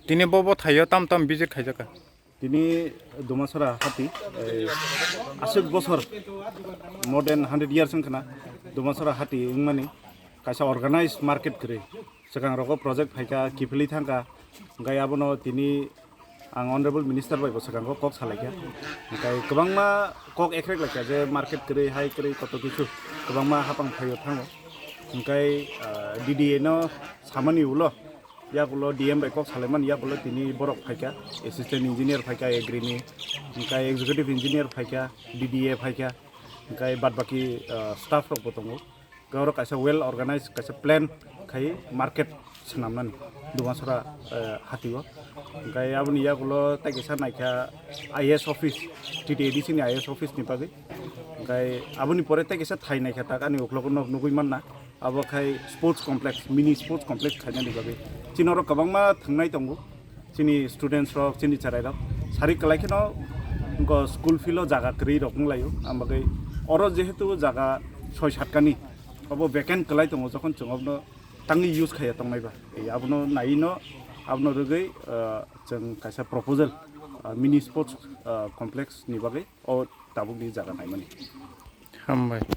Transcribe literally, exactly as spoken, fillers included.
Tini bo bo thaio tam tam visit khaijaka. Tini Dumasora hati, eh, aswk bosor, more than hundred years wngkhana Dumasora hati wngmani kaisa organized market kwrwi. Swkang rogo project phaikha, kiphilwi thangkha, hwnkhe abono tini ang Honorable Minister bai bo swkango kok salaikha. Hwnkhe kwbangma kok ekrek laikha je market kwrwi, hai kwrwi, koto kisu kwbangma hapang phaio thango. Hwnkhe, ah, D D A no samani ulo, yakulo D M bai kok salaimani, yakulo tini borok phaikha, assistant engineer phaikha agri ni, hwnkhe executive engineer phaikha, D D A phaikha, hwnkhe bad baki, ah, staff rok bo tongo. Oro kaisa well organized kaisa plan khai market swnamnani Dumasora, eh, hatio. Hwnkhe aboni yakulo tei kaisa naikha I A S office, T T A D C ni I A S office ni bagwi. Hwnkhe aboni pore tei kaisa thai naikha tak ani uklogo nok nugwi manna. Abo khai sports complex, mini sports complex khainani bagwi. Chini oro kwbangma thwngnai tongo. Chini students rok, chini cherai rok sari kwlai kheno wngkha school field o jaga kwrwi rok wnglaio. Ang bagwi oro jehetu jaga soi satkani obo vacant kwlai tongo, jokhon chwng obono tangwi use khaiya tongnai ba. Ei abono naiwi no abono rwgwi, ah, chwng kaisa proposal, ah, mini sports, ah, complex ni bagwi o tabukni jaga naimani. Hambai.